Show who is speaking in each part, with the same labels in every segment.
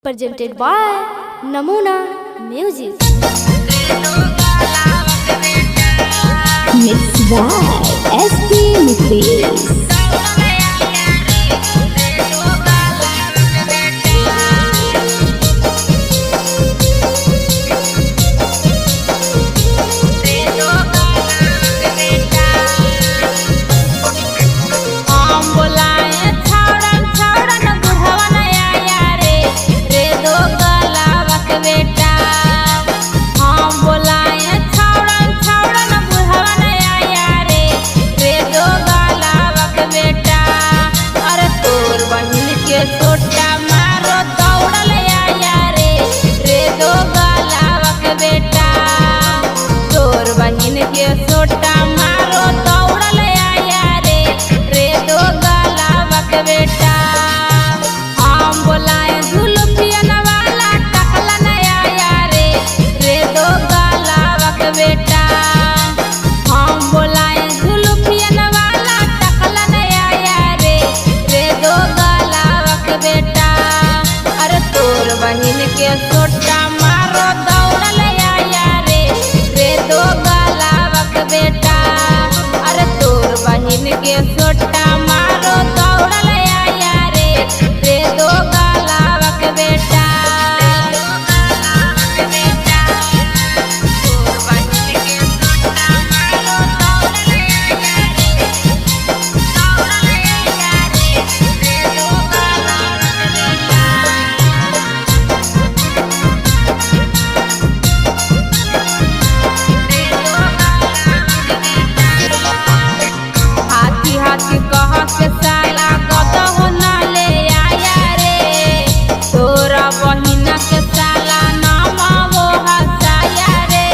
Speaker 1: Presented by Namuna Music.
Speaker 2: Mixed by SP Mixes.
Speaker 3: के सोटा मारो दौड़ल आया रे रे दो गलावक बेटा। हम बोलाए झुलुकियन वाला टकला नया रे रे दो गलावक बेटा। हम बोलाए झुलुकियन वाला टकला नया रे रे दो गलावक बेटा। अरे तोर बहिन के सोटा मारो दौड़ल आया रे रे दो गलावक बेटा। अरे तोर बहिन के सोटा मारो दौड़ल आया रे रे दो गलावक बेटा। हाथी हाथी कह के साला कतहु न ले आया रे, तोरा बहिन के साला नाम वो हसाया रे।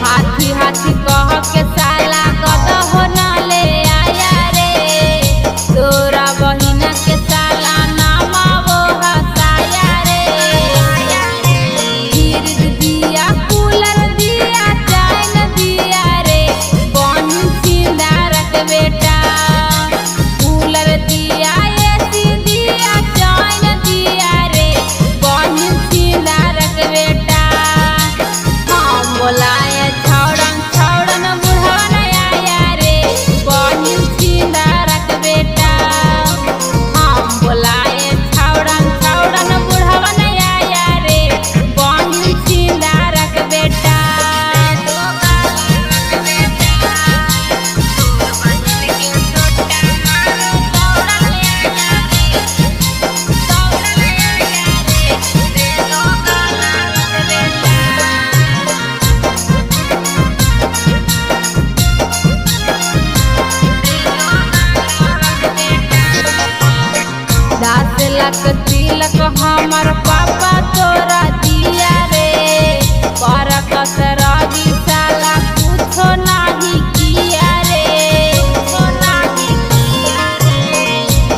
Speaker 3: हाथी हाथी कह के साला कतहु न ले आया रे, तोरा बहिन के साला नाम वो हसाया रे। फ्रिज दिया कूलर दिया चैन दिया रे बहिन सिंदारक बेटा। कूलर दिया एसी दिया चैन दिया रे बहिन सिंदारक बेटा। हम बोलाए छौड़न छौड़न बुढ़वा आया रे बहिन सिंदारक बेटा। हम बोलाए छौड़न छौड़न बुढ़वा आया रे बहिन सिंदारक बेटा। 10 लाख तिलक हमर पापा तोरा दिया रे, पर कसरगी साला कुछो नाही किया रे।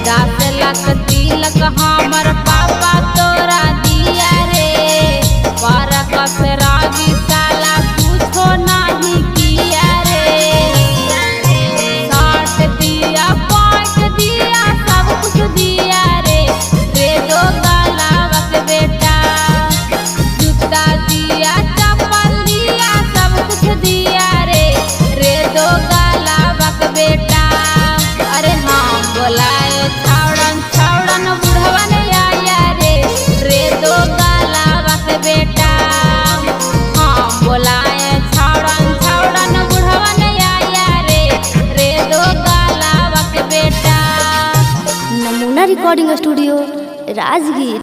Speaker 3: 10 लाख तिलक हमर पापा तोरा दिया रे, पर कसरगी साला कुछो नाही किया रे। साठ दिया पाँच दिया सब कुछ दिया रे रे दो गलावक बेटा। जूता दिया चप्पल दिया सब कुछ दिया रे रे दो गलावक बेटा। अरे हम बोलाए छौड़न छौड़न बुढ़वन आया रे रे दो गलावक बेटा। हम बोलाए छौड़न छौड़न बुढ़वन आया रे रे दो गलावक बेटा।
Speaker 1: नमूना रिकॉर्डिंग स्टूडियो राजगीर।